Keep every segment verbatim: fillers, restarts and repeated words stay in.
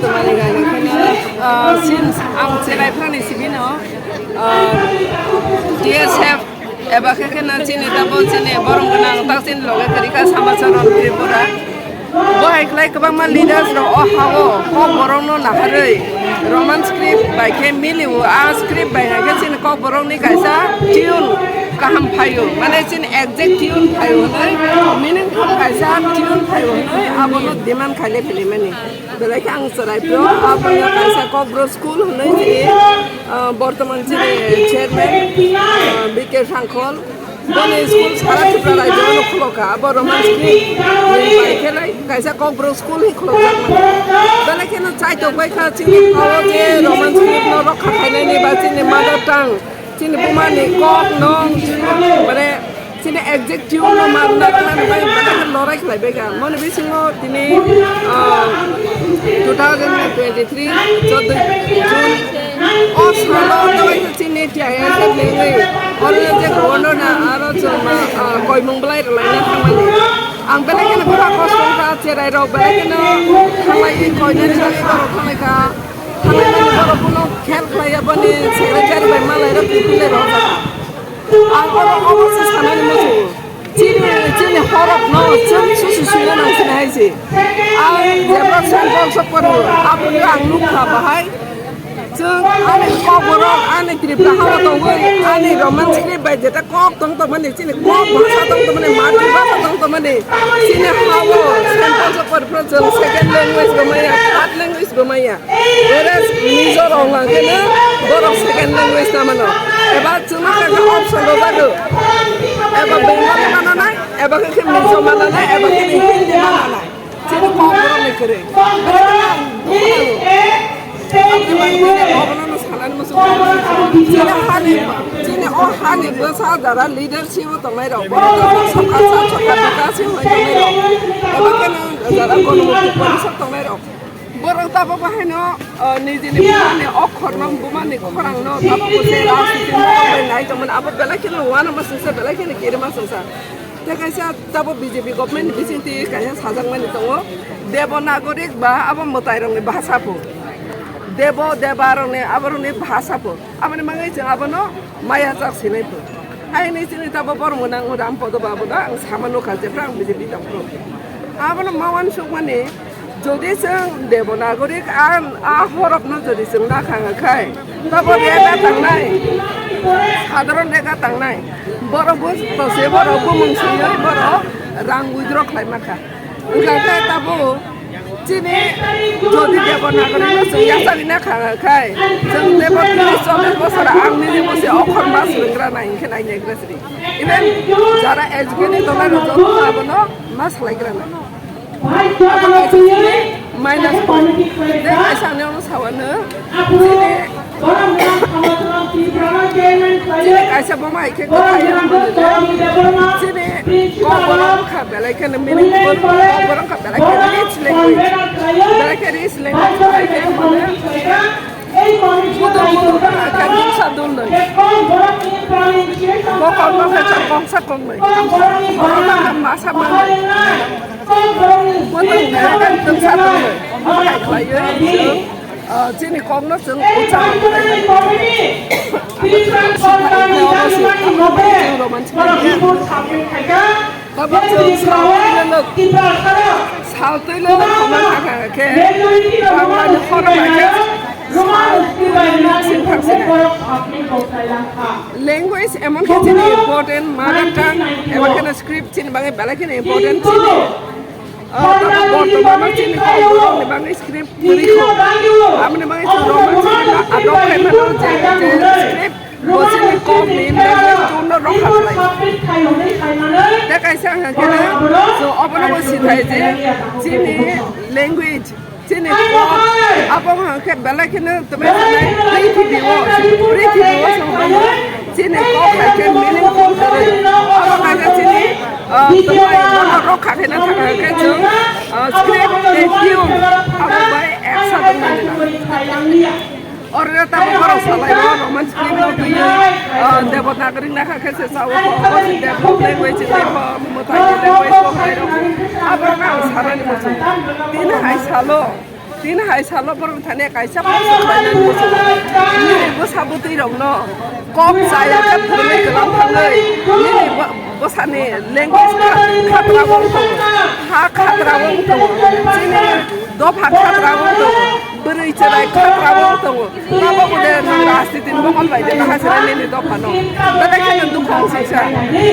Tumani gana kheno, ah, since ang chwrai phrani sibino, ah, D S F eba khe kheno chini tabo chini borom gwnang tak chini loge kwrwi kha Samacharan Tripura. Bo hai khlai kwbangma leaders rok o ha-o kok borokno naharwi Roman script bai khe milio, a script bai hai khe chini kok borokni kaisa tune kaham phaio, mane chini exact tune phaio hwnwi, meaningful kaisa tune phaio hwnwi abono demand khailai phailai mani. Belai khe ang chwrai phro, abono kaisa Kokborok school hwnwi chini, ah, bortoman chini chairman, ah, B K Sangkhol. Boni school sara Tripura rajyo no khulokha, abo Roman script ni bai khe lai kaisa Kokborok school hi khulokjak mani. Belai kheno chaitok bai kha chini hao je Roman script no rokha khainani ba chini mother tongue, chini buma ni kok no, mane chini exact tune no manna nang bai belai khe lorai khlai bai kha. Moni bisingo tini, ah, two thousand twenty-three, chauddoi June. O salo tawai khe chini T I S F lengwi, oro je governor na aro chwngma, ah, koimung belai rwlaina thangmani. Ang belai kheno bwkha kosto wngkha, cherai rok belai kheno thanglaiwi koinani bagwi borok thanglai kha. Thanglai mani borok bono khel khlai ya, boni secretary bai malai rok kiphilwi rok jaga. Ang oro obo se sanani muchungo. Chini, chini horok no chwng susi suina nang sini hai se. Ang jebra song kok sok paro, abo ang nukha bahai. Chwng ani Kokborok, ani Tripura hao tongwi, ani Roman script bai jeta kok tong tongmani, chini kok bhasha tong tongmani, matri bhasha tong tongmani, chini hao Saint Paul sok paro chwng second language bo maya, third language bo maya. Whereas Mizo rok hwnkha khe no borok second language na mano. Eba chwngno khe option rw jago. Eba Bengali mana nai, eba khe Mizo mana nai, eba khe Hindi mana nai. Chini kok borok ni kwrwi. Belai kheno ang dukhu nango. Aboni bagwi chini obono no sanani muchungo. Chini hani, chini o hani bwsa jara leadership o tongnai rok. Borok no sokha sa, sokha bwkha se hwnwi tongnai rok. Eba khe no jara Ganamukti Porishad tongnai rok. Borok tabuk bahaino, uh, nijini bumani okhorno, bumani khorangno tabuk se rajniti mokol bai nai tongmani, abo belai kheno uanama singsa, belai kheno kirima singsa. Tei kaisa tabuk B J P government ni bisingtwi kaisa sajakmani tongo, Devanagari ba abo mwtairokni bhasha pho. Devo, Deba rokni, aborokni bhasha pho. Aboni bagwi chwng abono maya jak sinai pho. Haini chini tabo borok mwnang Ram Podo Babu da ang sama nukha, jephru ang B J P tong phuru. Abono ma uansukmani, jodi chwng Devanagari a, a horokno jodi chwng nakha khai, tabo rega tangnai, sadharon rega tangnai. Borok bo tose borok bumung swiwi borok rang withdraw khlai makha. Wngkha khe tabuk chini jodi Devanagari no chwng yachagwi nakha khai, chwng teibo tris chollish bosor ang nini bose okhor ma swrwnggra nai hinkhe nai naigra sri. Even jara educated tongnai rok joto abono ma salaigra nai. Abo kaisa chini minus point. Tei kaisa ani ono sawano chini Chini kaisa boma hai khe kwthai wngmani le. Chini Kokborok wngkha belai kheno meaningful, Kokborok wngkha belai khe rich language. Belai khe rich language hai khe mane. Budo budo wngkha khe mungsa dulnwi. Bokol wngkha khe kongsa kongnwi. Borok wngkha masa manwi. Budo wngkha khe twngsa dulnwi. Omo hai khlaiwi chwng Ah, chini kokno chwng ucha Tabuk chwng saltwi lwlwk, saltwi lwlwk thangna thangkha khe Banglani khorok bai khe saltwi lwlwk sing thang sina. Language emon khe chini important, mother tongue, emon kheno script chini bagwi belai kheno important chini. Ah, tabuk bortoman chini kokborokni bagwi script kwrwi kho. Aboni bagwi chwng Roman script no adopt khaimano je, je script bo chini kokni language tune no rokha khlai. Tei kaisa wngkha khe chwng obono bo sithai je chini language, chini kok, abo wngkha khe belai kheno tongmani prithibi o, prithibi o chwng mano chini kok hai khe meaningful kwrwi. Abo kaisa chini Ah, tumai bono rokha khe na thangkha khe chwng, ah, script tei tune abo bai eksa tongmani na. Oro tabuk borok salai o Roman script no twiwi, ah, Devanagari nakha khe se sao, obo se develop language ni bo mwtai ni language bo hai rok. Abo ang sanani muchung. Tini hai salo. Tini hai salo borok thani kaisa post khlainani muchungo. Nini bwsa bwtwi rokno kok chaya khe phwrwngwi kwlam thangwi nini bw-, bwsani language kha-, khatra wng tongo, ha khatra wng tongo, chini dopha khatra wng tongo, bwrwi chwrai khatra wng tongo. Tabuk de nwng rajniti ni mokol bai de bahai chwrai nini dopha no. Belai kheno dukha wng singsa.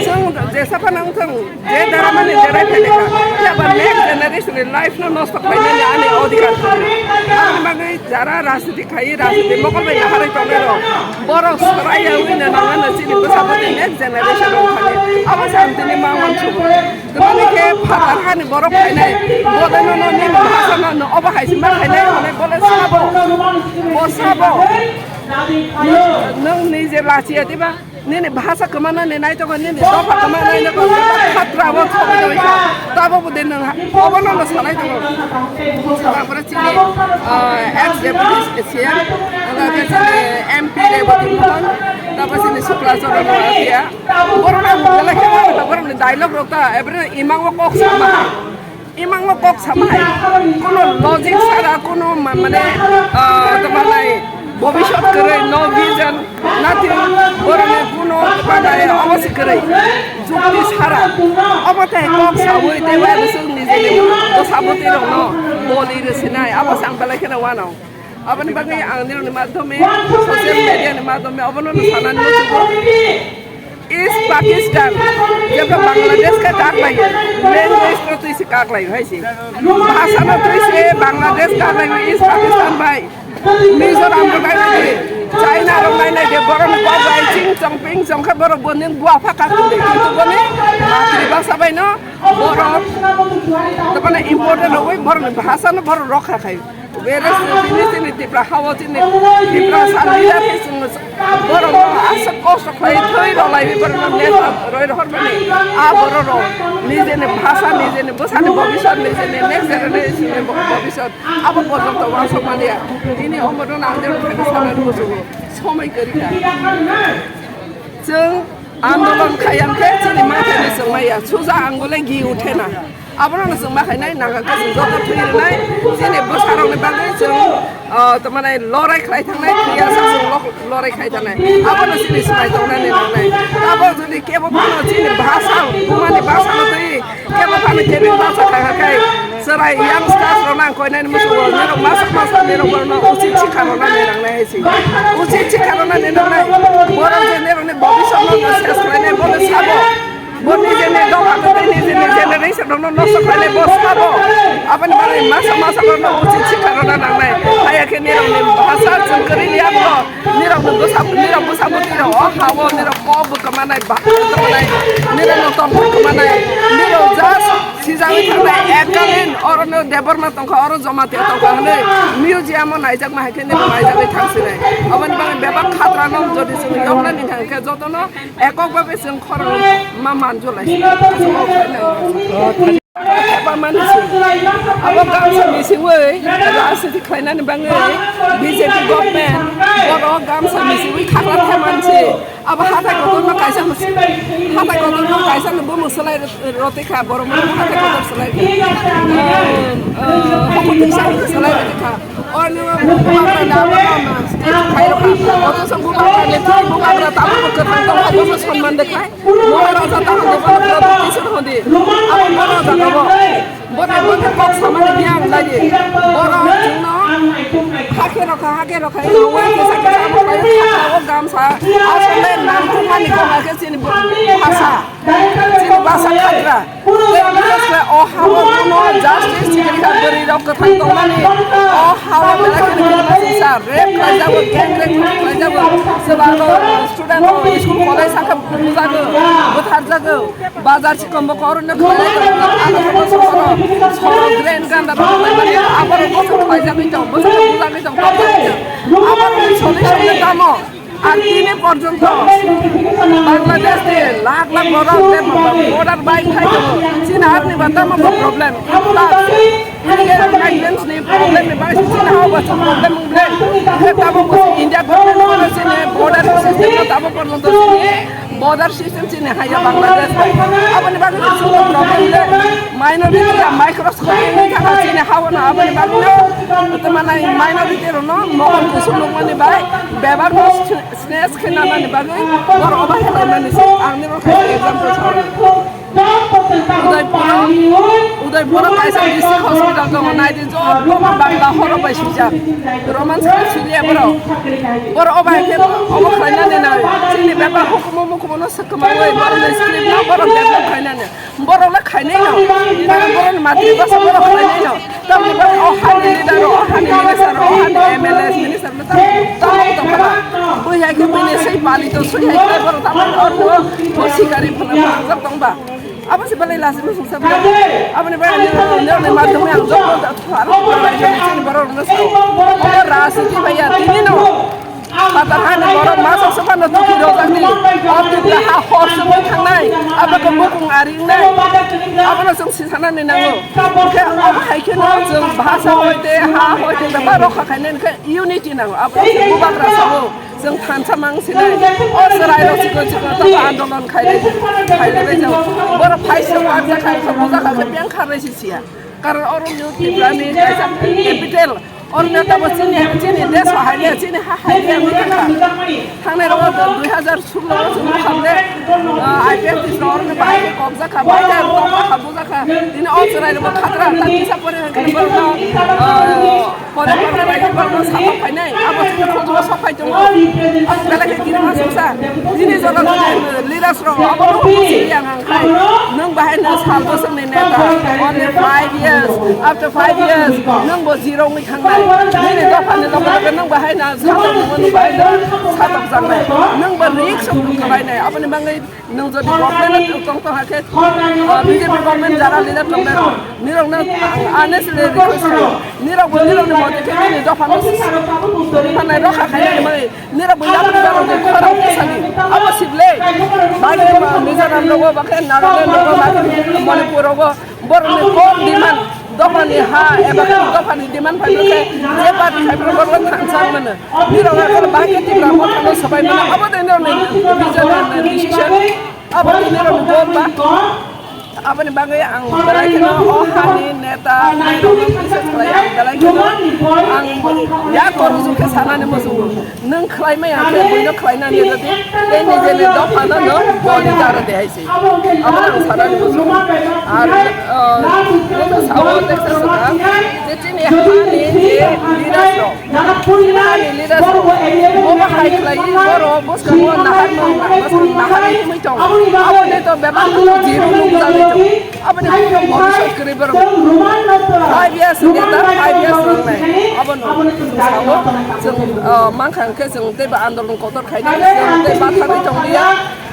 Chwng jesa phano wng thung. Je dara mani derai phaikha, phiya ba next generation ni life no nosto khlainani ani odhikar tongo. Aboni bagwi jara rajniti khai, rajniti mokol bai naharwi tongnai rok, borok swrai ya wngna nangna chini bwsa bwtwi next generation rok thani. Abo se ang tini ma uansukgo. Tini khe phatar hani borok khainai, bodai no no nini bhasha no no obo hai se ma khainai hwnwi bole sabo, bo sabo. Nwng nije lachiya diba? Nini bhasha kwmana ni nai tongo, nini dopha kwmana nai tongo, khatra bo thogwi tongwi kha. Tabuk bo de nwng ha-, obono no sanai tongo. Tabore chini, ah, ex deputy C M, tabore chini M P Reboti Mohan, tabore chini Shukla Charan Noatia. Borok no belai khe borok ni dialogue rok ta, ebri imang o kok sama. Imang o kok sama hai, kuno logic sara, kuno ma-, mane, ah, tamo nai, bobisot kwrwi, no vision, nothing, borokni kuno tamo nai, obo se kwrwi, jukti sara, obo tei kok sawi, tei bai bwswk nijeni bwsa bwtwi rokno boli rwsinai, abo se ang belai kheno uanw. Aboni bagwi ang nirokni madhyome, social media ni madhyome obono no sanani muchungo. East Pakistan, jebra Bangladesh khe kak laio, language no twi se kak laio hai se. Bhasha no twi se Bangladesh kak laio East Pakistan bai. Mizoram rok nai nai di, China rok nai nai di, borok ni kok bai ching chong ping chong khe borok bo ning bua pha kak twi de. Kintu boni matri bhasha bai no borok, tamo important rogwi borok ni bhasha no borok rokha khai. Whereas chini, chini Tipra hao, chini Tipra sa leader khe chwng borok no aswk kosto khlai thwi rw lai borok no neta roi rohor mani. A borok rok nijeni bhasha, nijeni bwsani bobisot, nijeni next generation ni bo-, bobisot abo porjonto uansuk mani ya. Tini omo no nang de rok khe sana rw somoi kwrwi kha. Chwng andolon khayang khe chini mathai ni chwng maya. Suja angole gi uthe na. Abono no chwng ma khainai, naga khe chwng joto thwi rwnai, chini bwsarokni bagwi chwng, ah, tamo nai lorai khlai thangnai, phiya sa chwng lo-, lorai khai thangnai. Abono chini swmai tongnani nangnai. Abo jodi kebo phano chini bhasha, bumani bhasha no twi kebo phano kebeng bhasha khai kha khai, chwrai youngsters rok nang koinani muchungo, nirok masa masa nirok borokno uchit sikha rwnani nangnai hai se. Uchit sikha rwnani nangnai. Borok je nirokni bobiswt no ses khlainai, bono sabo. Bo nijeni dopha tei nijeni generation rokno nosto khlainai bo sabo. Aboni bagwi masa masa rokno uchit sikha rwna nangnai. Haya khe nirokni bhasha chwng kwrwi liya bo. Nirokno bwsa, nirok bwsa bwtwi rok o ha-o nirok kok bo kwmanai, ba kwmanai. Nirokno tongthok kwmanai. Nirok just sijagwi thangnai ekkalin orono Debbarma tongkha, oro Jamatia tongkha hwnwi museum o naijakma hai khe nirok naijakwi thangsinai. Aboni bagwi bebak khatrano jodi chwng yoknani thang khe jotono ekok babe chwng khorang ma manjulai. Abo gamsa bisingwi rajniti khlainani bagwi B J P government borok gamsa bisingwi khakla thaimansi. Abo hathai kotorno kaisa, hathai kotorno kaisa no bumung swlai roti kha, borok hathai kotor swlai roti kha. Hokor twi sa swlai roti kha. Orni bubagra da abo no ma khai rokha. Oto song bubagra le thai bubagra tamo kwthang tong obo sonman de khai. Moharaja tamo de bono protection hodi. Abo Moharaja abo. Bono bono kok samani biyang lai di. Bono chwngno hakhe rokha, hakhe rokha. Ino wai kisa kisa abo khai rokha. O gamsa. Asole nangkukmani kok hakhe chini bhasha. Chini bhasha khatra. Tei bises khe o hao kuno justice chikri kha bwrwi rok kwthang tongmani. O hao belai kheno kisa rape khlaijago, gang rape khlaijago. Chwla student rok school college sakha bujago, butharjago. Bazar sikombo korokno khlaijago. Ano sohoro, sohoro drain ganda rok khlaimani. Aborok bwswk khlaijagwi tong, bwswk bujagwi tong, tongjakgwi tong. Aborokni solution le tamo? Ar tini porjonto Bangladesh ni lakh lakh borok je border bai phai tongo. Chini arni ba tamo bo problem. Illegal migrants ni problem ni bagwi chini ha bo problem wng le. Khe tamo bo India government no chini border system no tamo porjonto chini Border system chini haya Bangladesh bai. Aboni bagwi chini problem le minority ya microscopic ni thaka chini hawana aboni bagwi no. Temanai minority rok no mohon kusum nukmani bai bebak no snatch khe nanani bagwi bor obai khlaimani se ang nirok khai example sa. Udaipur, Udaipur kaisa district hospital tongo, naidi jotono bangla horo bai swijak. Roman script siliya borok. Borok obo hai khe obo khlainani nai. Chini bebak hukumu mukumu no swkamawi borok ni script no borok develop khlainani. Borok le khainai no. Borok ni matri bhasha borok khlainai no. Tamni bagwi o hani leader, o hani minister, o hani M L A, minister no tamo tamo tongkha. Bui hai khe bini sei pali to sui hai khe borok tamo orno bo sikari phano mangjak tongba. Abo se belai lasi bo sungsa belai. Aboni bagwi nini madhyome ang joto da tharo belai jani chini borok rokno sao. Obo rajniti bai ya tini no. Phatar hani borok masa sophano tuki rojak ni. O Tripura ha hor songwi thangnai. Abo khe bukung ari wngnai. Abono chwng sisanani nango. Khe obo hai kheno chwng bhasha hoite, ha hoite, bebak rokha khainani khe unity nango. Abo chwng bubagra sao. Chwng thansa mang sinai. O chwrai rok chikon chikon tamo andolon khailai, khailai bai jao. Borok phai se wajak khai, bujakha khe beng kharnai si siya. Karon oro New Tripura ni kaisa capital. Oro no tamo chini, chini desh hai le, chini ha hai le, wngwi thangkha. Thangnai rogo dui hazar sulo o chwng khamle, ah, I P F T oro no bahai khe kok jakha, bahai khe kok jakha, bujakha. Bini o chwrai rok khatra ta kisa pore hwnkhe borok no, ah, pore pore bai borok no satok phainai. Abo chini khuljugo sok phai tongo. Abo belai khe kirima suksa. Bini jora jora leaders rok abo no buji yang ang khai. Nwng bahai no sal bwswk ni neta. Only five years. After five years, nwng bo zero wngwi thangnai. Nini dopha ni loge loge nwng bahai no satok nungma nwng bahai no satok jaknai. Nwng bo risk rok khlainai. Aboni bagwi nwng jodi government o tong tong hakhe, ah, B J P government jara leader tongnai rok, nirok no ang honestly request khaio. Nirok bo nirok ni motwe khe nini dopha no phanai rokha khainani bagwi. Nirok bo yapri barok ni khorang tisani. Abo sible. Bagwi bo Mizoram rogo, bakhe Nagaland rogo, bakhe Manipur rogo. Borok ni kok demand, dopha ni ha, eba khe dopha ni demand phai khe je party khai phano borok thansa mano. Nirok khe bahai khe Tipra Motha no swbai mano. Abo de nirok ni vision and decision. Abo de nirok ni goal ba. Aboni bagwi ang belai kheno o hani neta nairokno bises khlai ang belai kheno ang yak koruju khe sanani muchungo. Nwng khlai maya khe buino khlai nani rwdi, tei nijeni dophano nwng boli da rwdi hai se. Abono ang sanani muchungo. Ar, uh, nwng sao teksa swkang je chini hani je leaders rok. Nini leaders bo bahai khlai, borok bwskango nahar no, bwskang nahar himwi tong. Abo de to bebak no zero nukjagwi tong. Abo ni bwskango bhobishyot kwrwi borok. Five years neta, five years nangnai. Abo no sao chwng, ah, mankha hwnkhe chwng teibo andolon kotor khainai, chwng tei batharwi tong liya.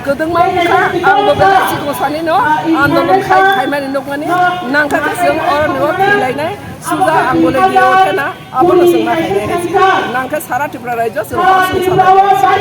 Kwdwkma wngkha, ang bo belai chikon sani no andolon khai, khaimani nukmani nangkha khe chwng oro no khilainai. Suja ang bo le diyo khe na. Abono chwng ma khainai hai se. Nangkhe sara Tripura rajyo chwng hor chwng salai.